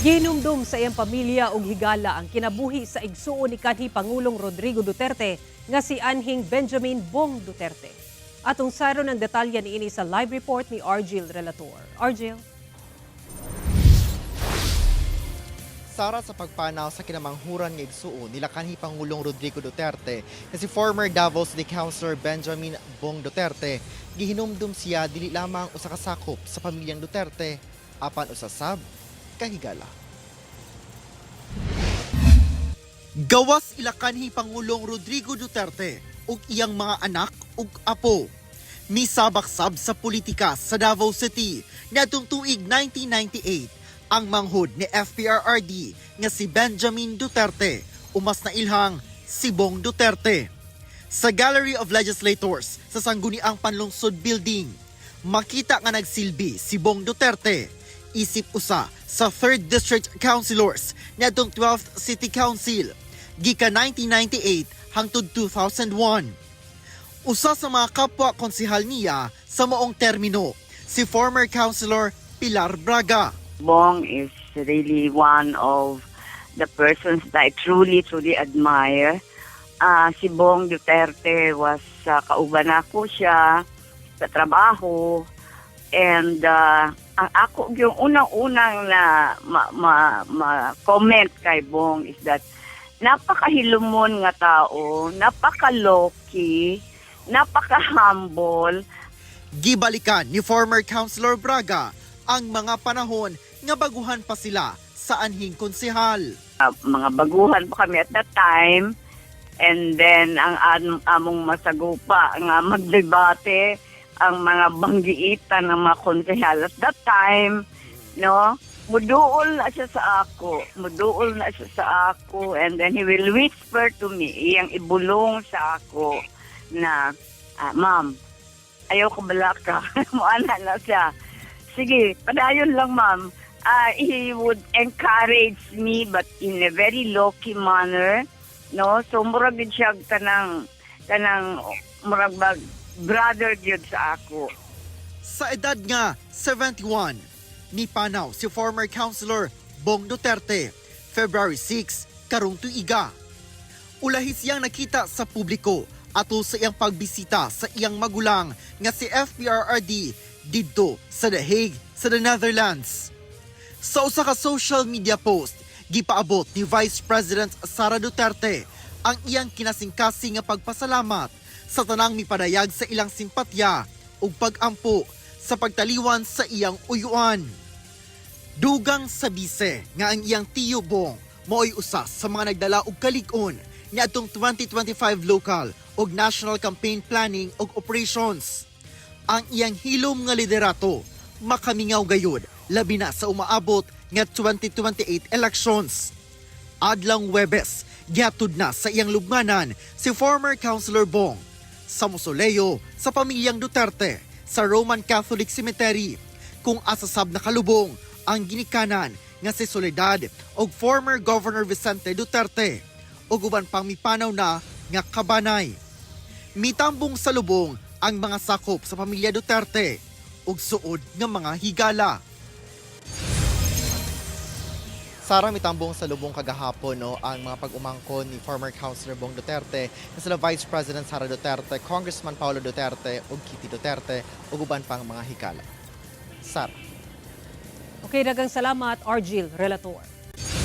Gihinumdum sa iyang pamilya og higala ang kinabuhi sa igsuon ni kanhi Pangulong Rodrigo Duterte nga si anhing Benjamin Bong Duterte. Atong saron ang detalye niini sa live report ni Argil Relator. Argil? Sara, sa pagpanaw sa kinamanghuran nga igsuon nila kanhi Pangulong Rodrigo Duterte na si former Davao City Councilor Benjamin Bong Duterte, gihinumdum siya dili lamang usa ka sakop sa pamilyang Duterte apan usa sab ka higala. Gawas ila kanhi Pangulong Rodrigo Duterte ug iyang mga anak ug apo, misabak sab sa politika sa Davao City niadtong tuig 1998 ang manghud ni FPRRD nga si Benjamin Duterte o mas nailhang si Bong Duterte. Sa Gallery of Legislators sa Sangguniang Panlungsod Building, makita nga nagsilbi si Bong Duterte isip usa sa 3rd District Councilors niadtong 12th City Council gikan 1998 hangtod 2001. Usa sa mga kapwa konsehal niya sa maong termino, si former councilor Pilar Braga. Bong is really one of the persons that I truly, truly admire. Si Bong Duterte was kauban ako siya sa trabaho and ang ako yung unang-unang na ma comment kay Bong is that napakahilumon nga tao, napaka-low-key, napaka-humble. Gibalikan ni former councilor Braga ang mga panahon nga baguhan pa sila sa anhing konsehal. Mga baguhan pa kami at that time. And then, ang among masagupa nga magdebate ang mga banggiitan ng mga konsehal at that time, no? Muduol na siya sa ako. Muduol na siya sa ako. And then he will whisper to me, iyang ibulong sa ako na, "Ma'am, ayaw ko balaka." Muana na siya. "Sige, padayon lang, ma'am." He would encourage me but in a very low-key manner, no? So murag gid siya kanang murag bag brother gyud sa ako. Sa edad nga 71, nipanaw si former councilor Bong Duterte February 6 karong tuiga. Ulahi siyang nakita sa publiko atol sa iyang pagbisita sa iyang magulang nga si FPRRD didto sa The Hague sa the Netherlands. Sa usa ka social media post, gipaabot ni Vice President Sara Duterte ang iyang kinasingkasing nga pagpasalamat sa tanang mipadayag sa ilang simpatya ug pag-ampo sa pagtaliwan sa iyang uyuan. Dugang sa bise nga ang iyang tiyo Bong mao'y usa sa mga nagdala og kalig-on niadtong 2025 local ug national campaign planning ug operations. Ang iyang hilom nga liderato makamingaw gayud, labi na sa umaabot nga 2028 elections. Adlawng Webes, gihatod na sa iyang lubnganan si former Councilor Bong sa musoleo sa pamilyang Duterte sa Roman Catholic Cemetery kung asa sab nakalubong ang ginikanan nga si Soledad ug former Governor Vicente Duterte ug uban pang mipanaw na nga kabanay. Mitambong sa lubong ang mga sakop sa pamilya Duterte ug suod nga mga higala. Sara, mitambong sa lubong kagahapon, no, ang mga pag-umangkon ni former Councilor Bong Duterte na sila Vice President Sara Duterte, Congressman Paolo Duterte ug Kitty Duterte ug uban pang mga higala. Sara. Okay, daghang salamat, Argil Relator.